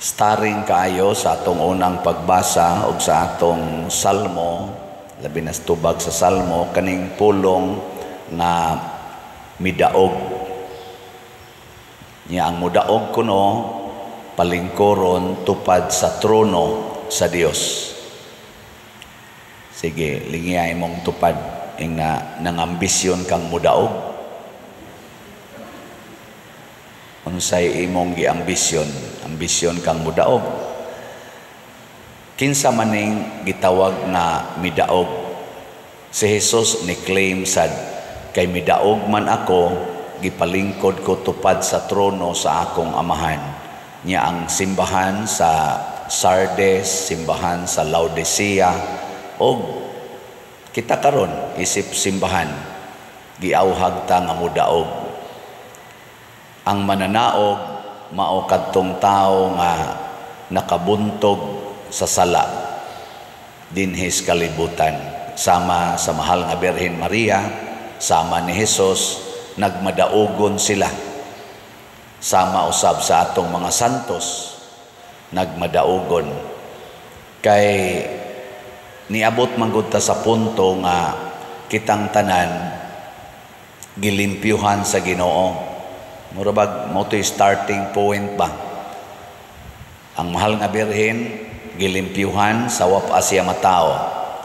Starring kaayo sa atong unang pagbasa og sa atong salmo, labi na sa tubag sa salmo, kaning pulong nga midaog. Nya ang mudaog kuno palingkuron tupad sa trono sa Dios. Sige, lingiyay mong tupad ing na nangambisyon kang mudaog. Unsay imong giambisyon? Ambisyon kang mudaog. Kinsa maning gitawag nga midaog? Si Jesus ni claim sad kay midaog man ako, gipalingkod ko tupad sa trono sa akong Amahan. Nya ang simbahan sa Sardes, simbahan sa Laodicea, og kita karon isip simbahan, giawhag ta nga mudaog. Ang mananaog mao kadtong tawo nga nakabuntog sa sala dinhis kalibutan, sama sa mahal nga Birhen Maria, sama ni Jesus, nagmadaugon sila. Sama usab sa atong mga santos, nagmadaugon. Kay niabot man gud ta sa punto nga kitang tanan gilimpyuhan sa Ginoo. Mura bag mao to'y starting point ba? Ang mahal nga Birhen gilimpyuhan sa wa pa siya matao,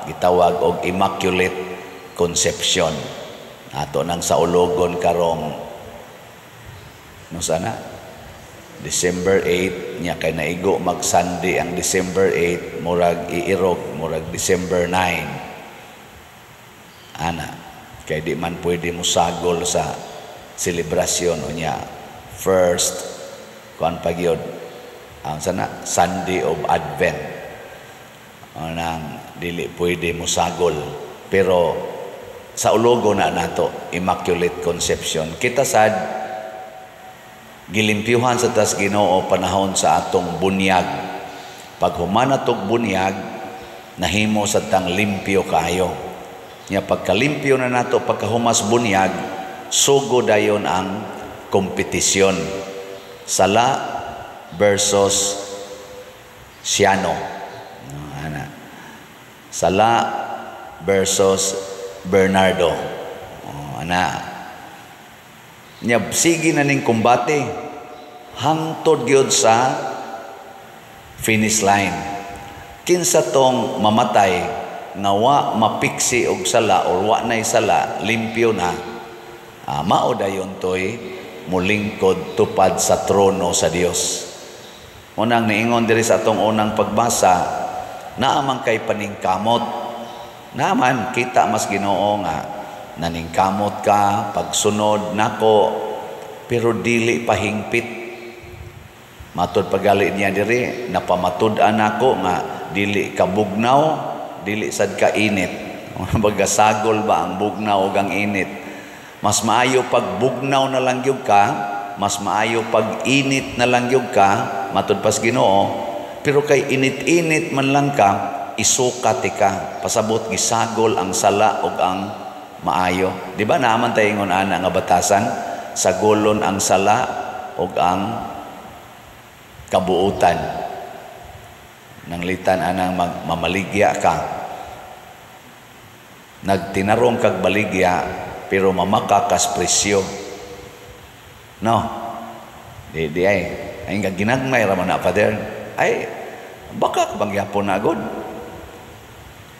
gitawag og Immaculate Conception. Ato nang saulogon karong no sana December 8 nya, kay naigo mag Sunday ang December 8, murag iirog, murag December 9 ana, kay di man pwede musagol sa selebrasyon. Unya first kuan pa gyud ang sana Sunday of Advent anang dili pwede musagol, pero sa ulogo na nato Immaculate Conception. Kita sad gilimpyuhan sa tas Ginoo panahon sa atong bunyag. Pag human atong bunyag, nahimo sa tang limpyo kaayo. Nya pagkalimpyo na nato pagkahumas bunyag, sugo dayon ang kompetisyon. Sala versus Siano. Ana. Sala versus Bernardo. Oh, ana. Nya sige na ning kumbate hangtod gyud sa finish line. Kinsa tong mamatay nga wa mapiksi og sala or wa nay sala, limpyo na, mao dayon toy mulingkod tupad sa trono sa Dios. Unang niingon diri sa atong unang pagbasa, naa man kay paningkamot. Naaman kita mas Ginoo nga naningkamot ka pagsunod nako, pero dili pahingpit. Matud pagali niya diri, napamatud-an nako nga dili ka bugnaw, dili sad ka init. Baga sagol ba ang bugnaw ug ang init? Mas maayo pag bugnaw na lang gyud ka, mas maayo pag init na lang gyud ka, matud pas Ginoo. Pero kay init-init man lang ka, isukat ka, pasabot gisagol ang sala ug ang maayo. Di ba naaman tayo ingon ana nga batasan, sagolon ang sala ug ang kabuutan. Nanglitan anang mamaligya ka. Nagtinarong kag baligya pero mamaka kas presyo. No. Di di ay ay nga ginagmay ra man na, Father. Ay baka ka bang yapon na gud.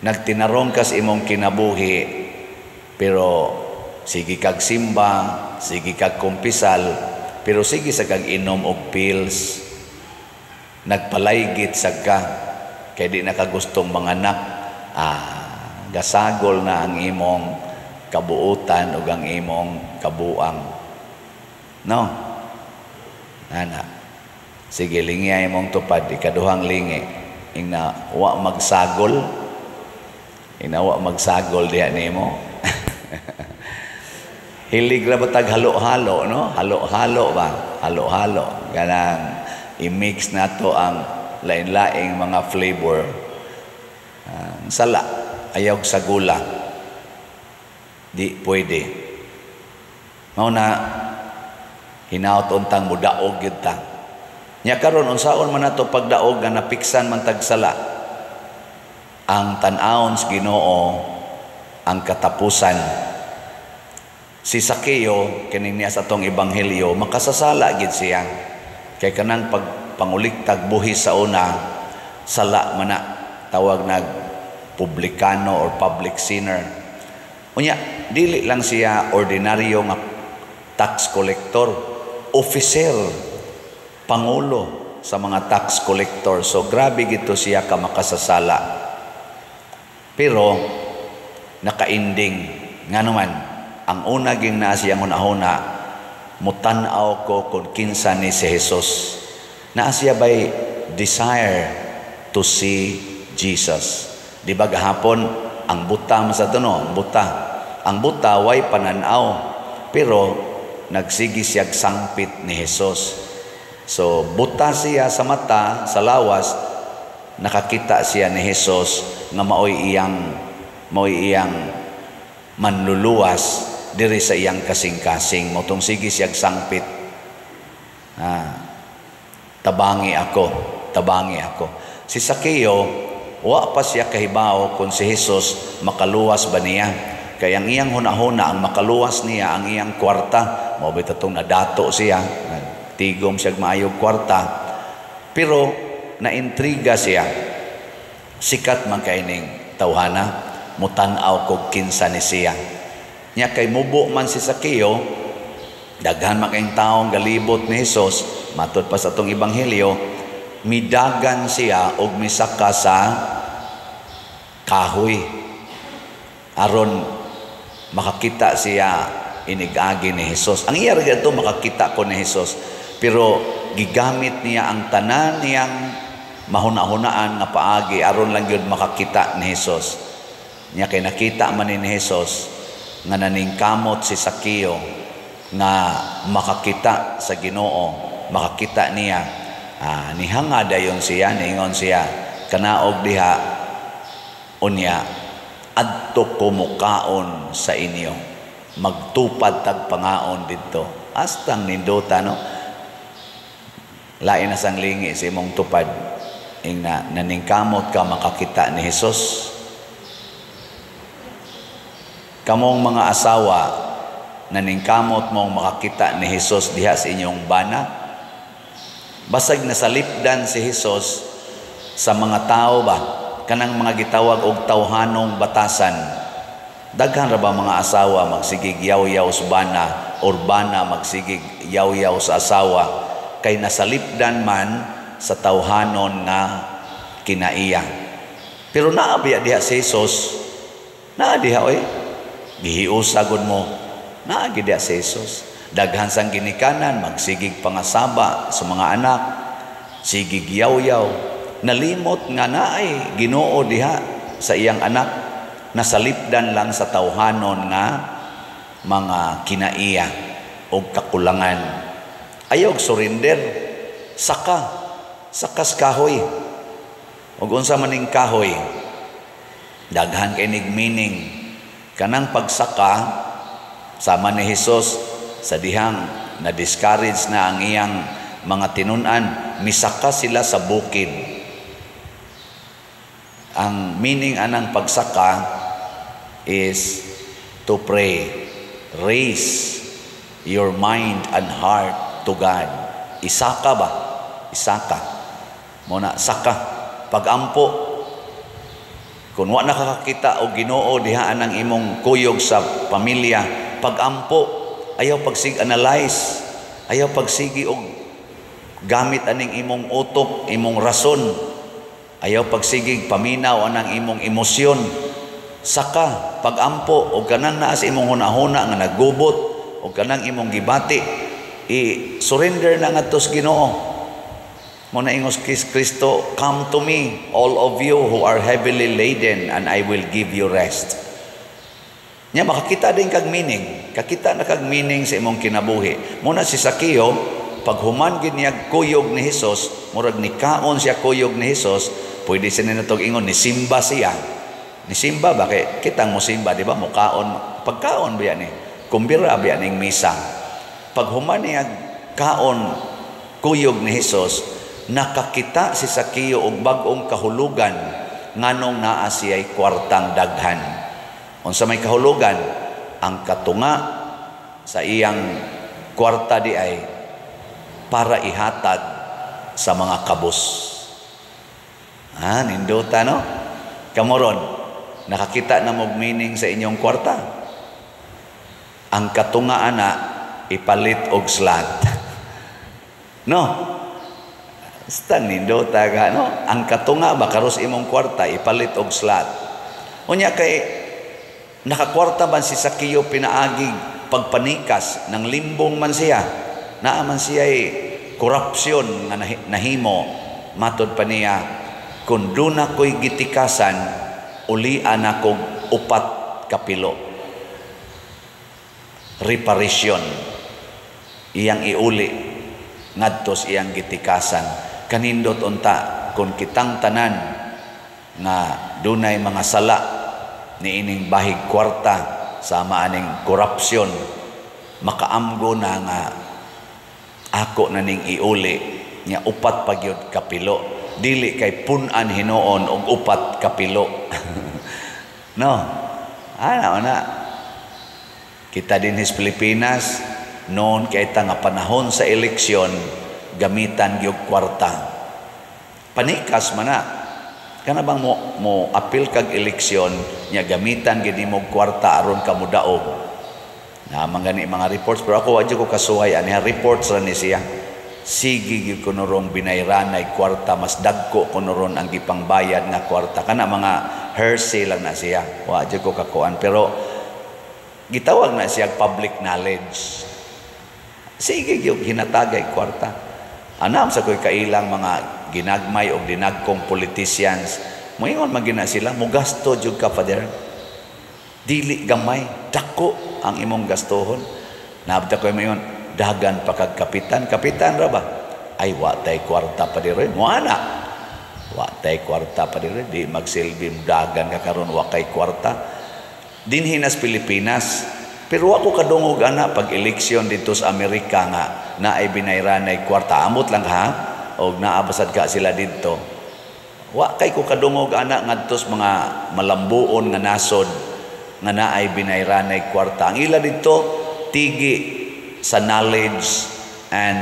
Nagtinarong kas imong kinabuhi pero sige kag simba, sige kag kumpisal, pero sige sa kag inom og pills. Nagpalaygit sad ka kay di nakagustong manganak. Gasagol na ang imong kabuutan ug ang imong kabuang. No? Ana. Sige, lingi imong tupad, ikaduhang lingi. Ingna wa magsagol. Ingna wa magsagol diha nimo. Hilig ra ba tag halo-halo, no? Halo-halo ba? Halo-halo. Ganang i-mix nato ang lain-laing mga flavor. Sala, ayaw sa gula. Di pwede. Mao na hinaot untang mudaog gyud ta. Nya karon, unsaon man nato pagdaog nga napiksan man tag sala? Ang tan-awon sa Ginoo ang katapusan. Si Sakeo kining niya sa atong ebanghelyo, makasasala gid siya. Kay kanang pagpanguliktag buhis sa una, sala man na, tawag nag publikano or public sinner. Unya, dili lang siya ordinaryo nga tax collector, officer, pangulo sa mga tax collector. So grabe gito siya ka makasasala. Pero nakainding nga naman ang una ging naa siyang hunahuna, "Mutan-aw ko kung kinsa ni si Jesus." Naa siya bay desire to see Jesus. Di ba gahapon ang buta man sa no, ang buta. Ang buta way pananaw, pero nagsigi siya sangpit ni Jesus. So buta siya sa mata, sa lawas, nakakita siya ni Jesus nga maoy iyang manluluwas diri sa iyang kasing-kasing. Mao tong sige siyag sangpit. "Ah, tabangi ako, tabangi ako." Si Sakeo, wa pa siya kahibaw kung si Jesus makaluwas ba niya. Kaya ang iyang hunahuna, ang makaluwas niya, ang iyang kwarta, mao bitaw tong nadato siya, tigom siya maayog kwarta. Pero naintriga siya. Sikat man kay ning tawhana, mutan-aw kog kinsa ni siya. Nya kay mubo man si Sakeo, daghan man kayong taong galibot ni Jesus, matud pa sa atong ebanghelyo, midagan siya og misaka sa kahoy aron makakita siya inigagi ni Jesus. Ang iya ra ito, "Makakita ko ni Jesus." Pero gigamit niya ang tanan niyang mahuna-hunaan nga paagi aron lang gyud makakita ni Jesus. Nya kay nakita man ni Jesus nga naningkamot si Sakeo nga makakita sa Ginoo, makakita niya. Ah, nihanga dayon siya, niingon siya, "Kanaog diha, unya adto ko mukaon sa inyo. Magtupad tag pangaon didto." Astang nindota, no? Lain na sang lingi sa imong tupad. Ing na naningkamot ka makakita ni Jesus. Kamong mga asawa, naningkamot mong makakita ni Jesus diha sa inyong bana. Basag nasalipdan si Jesus sa mga tao ba? Kanang mga gitawag og tawhanong batasan. Daghan ra ba mga asawa magsigig yaw-yaw sa bana or bana magsigig yaw-yaw sa asawa kay nasalipdan man sa tawhanon nga kinaiya? Pero naa biya diha si Jesus? Naa diha oy. Gihiusa gud mo. Naa gid diha si Jesus. Daghan sang ginikanan magsigig pangasaba sa mga anak, sigig yaw-yaw, nalimot nga naay Ginoo diha sa iyang anak, nasalipdan lang sa tawhanon nga mga kinaiya o kakulangan. Ayaw surrender. Saka. Sakas kahoy. Ug unsa maning kahoy? Daghan kay nig meaning. Kanang pagsaka sama ni Jesus sa dihang na discourage na ang iyang mga tinun-an, misaka sila sa bukid. Ang meaning anang pagsaka is to pray. Raise your mind and heart to God. Isaka ba? Isaka. Muna, saka. Pagampo. Kung wa nakakakita og Ginoo diha anang imong kuyog sa pamilya, pagampo, ayaw pagsig analyze, ayaw pagsigi og gamit aning imong utok, imong rason. Ayaw pagsigig paminaw anang imong emosyon. Saka pagampo og kanang naa sa imong hunahuna nga nagubot og kanang imong gibati, i-surrender na ngadto sa Ginoo. Mo na ingos kis Kristo, "Come to me, all of you who are heavily laden, and I will give you rest." Nya makakita din kag meaning, kakita na kag meaning sa imong kinabuhi. Muna si Sakeo, paghuman gid niya kuyog ni Hesus, murag nikaon siya kuyog ni Hesus, pwede siya natog ingon ni simba siya. Ni simba ba kay kitang mo simba, di ba? Mukaon, pagkaon ba ni? Kumbira ba ning misa? Paghuman niya kaon kuyog ni Hesus, Nakakita si Sakeo og bag-ong kahulugan nganong naa siya'y kwartang daghan. Unsa may kahulugan? Ang katunga sa iyang kwarta di ay para ihatag sa mga kabus. Ah, nindota, no? Kamoron, nakakita na mo meaning sa inyong kwarta? Ang katunga ana ipalit og slot. No? Basta nindota ka, no? Ang katunga ba karos imong kwarta ipalit og slot. Unya kay nakakwarta man si Sakeo pinaagi pagpanikas ng limbong man siya. Naa man siya korupsyon nga nahimo. Matod pa niya, "Kung duna ko'y gitikasan, ulian akong 4 kapilo." Reparation. Iyang iuli ngadto sa iyang gitikasan. Kanindot unta kung kitang tanan nga dunay mga sala niining bahig kwarta sama aning korupsyon, makaamgo na nga ako na ning iuli nya 4 pa gyud kapilo, dili kay pun-an hinuon og 4 kapilo, no? Ana na kita din sa Pilipinas noon kay ta nga panahon sa eleksyon, gamitan gyud kwarta, panikas man na. Kana bang mo apil kag eleksyon nya gamitan gyud nimo kwarta aron ka modaog. Na man gani mga reports, pero ako wa jud ko kasuhay ani, reports ra ni siya. Sige gyud kuno rong binayranay kwarta, mas dagko kuno ron ang gipangbayad nga kwarta. Kana mga hearsay lang na siya. Wa jud ko kakuan, pero gitawag na siya public knowledge. Sige gyud hinatagay kwarta. Anam sa ko'y kailang mga ginagmay o dinagkong politicians, moingon man gina sila, "Mugasto jud ka, Father. Dili gamay, dako ang imong gastohon." Nabda ko moingon, "Dagan pa kag kapitan, kapitan ra ba?" "Ay, wa tay kwarta pa diri." Moana. "Wa tay kwarta pa diri, di magsilbi dagan ka karon wa kay kwarta." Dinhi nas Pilipinas, pero ako kadungog ana pag eleksyon dito sa Amerika nga naay binayranay kwarta. Amot lang ha, og naabasad ka sila didto. Wa kay ko kadungog ana ngadto sa mga malambuon nga nasod nga naay binayranay kwarta. Ang ila didto tigi sa knowledge and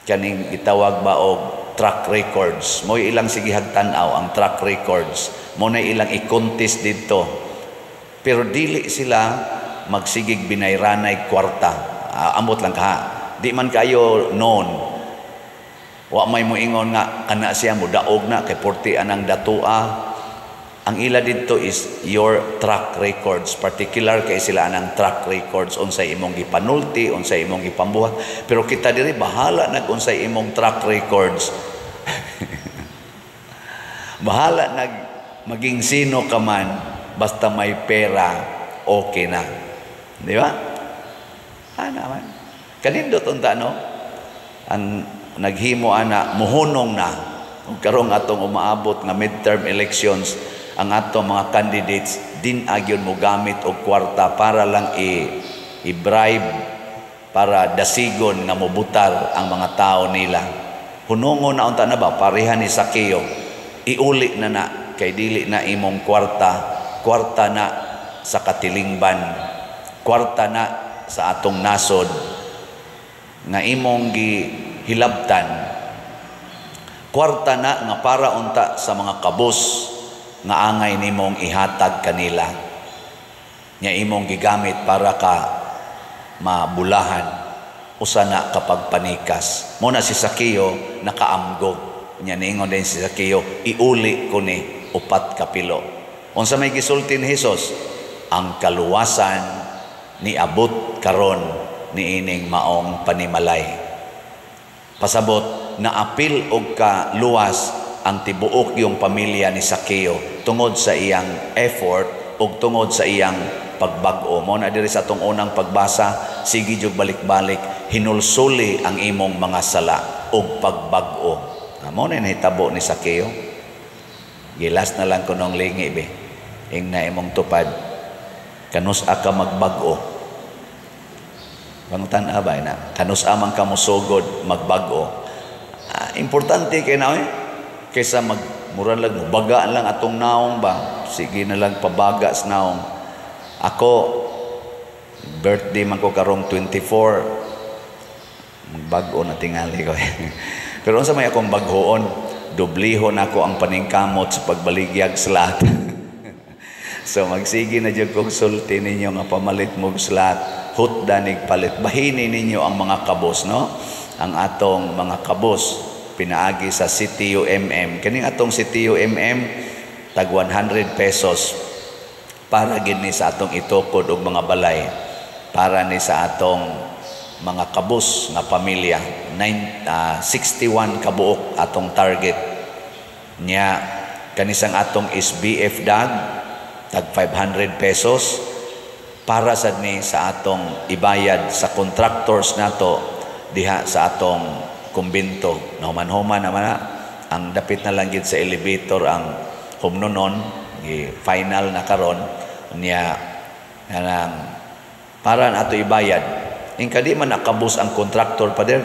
kaning gitawag ba og track records. Mo ilang sigihag tan-aw ang track records. Mo na ilang i-contest didto. Pero dili sila magsigig binayranay kwarta. Amot lang ka. Di man kayo known. Wa may moingon nga kana siya mo daog na kay porti anang datua. Ang ila didto is your track records. Particular kay sila anang track records, unsay imong gipanulti, unsay imong gipambuhat. Pero kita diri, bahala nag unsay imong track records. Bahala nag maging sino ka man, basta may pera, okay na. Di ba? Ana man. Kanindot unta, no? Ang naghimo ana muhunong na. Ug karong atong umaabot nga midterm elections, ang atong mga candidates din agyon mo gamit og kwarta para lang i-bribe, para dasigon nga mobutar ang mga tao nila. Hunongon na unta na ba, pareha ni Sakeo, iuli na na kay dili na imong kwarta, kwarta na sa katilingban, kwarta na sa atong nasod nga imong gihilabtan, kwarta na nga para unta sa mga kabus nga angay nimong ihatag kanila, nga imong gigamit para ka mabulahan, usa na kapag panikas. Mo na si Sakeo nakaamgo nya, niingon din si Sakeo, "Iuli ko ni 4 kapilo." Unsa may gisulti ni Hesus? "Ang kaluwasan niabot karon niining maong panimalay." Pasabot, naapil og kaluwas ang tibuok yung pamilya ni Sakeo tungod sa iyang effort ug tungod sa iyang pagbag-o. Mo na diri sa atong unang pagbasa, sige jug balik-balik, hinulsuli ang imong mga sala ug pagbag-o. Mo na nahitabo ni Sakeo. Gilas na lang kunong lingi be. Ing na imong tupad. Kanus-a ka magbag-o? Pangutan-a ba na? Kanus-a man ka mosugod magbag-o? Importante kay na eh. Kaysa mag mura lang baga lang atong naong ba. Sige na lang pabaga sa naong. Ako birthday man ko karong 24. Bag-o na tingali ko. Pero unsa may akong baghoon, dublihon ako ang paningkamot sa pagbaligyag slat. So magsige na jud kog sulti ninyo nga pamalit mo slat, hutda nig palit. Bahini ninyo ang mga kabos, no? Ang atong mga kabos pinaagi sa CTUMM. Kining atong CTUMM tag 100 pesos para gid ni sa atong itukod og mga balay, para ni sa atong mga kabus nga pamilya. 9, 61 kabuok atong target niya. Kanisang atong SBF dag tag 500 pesos para sad ni sa atong ibayad sa contractors nato diha sa atong kumbento. Nahuman-human naman na ang dapit na lang gid sa elevator ang humnonon, gi final na karon niya, kanang para na ato ibayad. Ingka di man nakabos ang contractor, pader,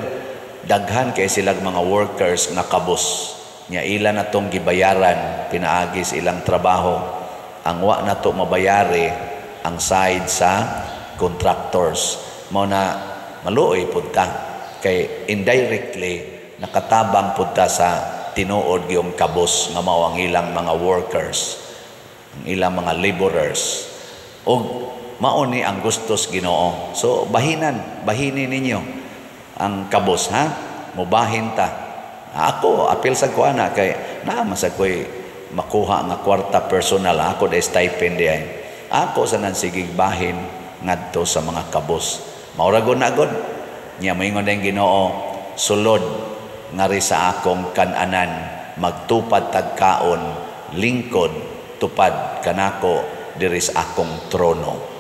daghan kay silag mga workers nga kabos nya, ila na tong gibayaran pinaagi sa ilang trabaho. Ang wa na to mabayari ang side sa contractors. Mao na maluoy pud ta kay indirectly nakatabang pud ta sa tinuod gyung kabos nga mao ang ilang mga workers, ang ilang mga laborers, ug mao ni ang gustos Ginoo. So bahinan, bahini ninyo ang kabos, ha. Mubahin ta. Ako apil sa ko ana kay naa man sa ko'y makuha nga kwarta personal ako da stipend di ay. Ako sa nan sigig bahin ngadto sa mga kabos. Mao ra gud na gud. Nya moingon din Ginoo, sulod ngari sa akong kananan, magtupad tagkaon, lingkod tupad kanako diri sa akong trono.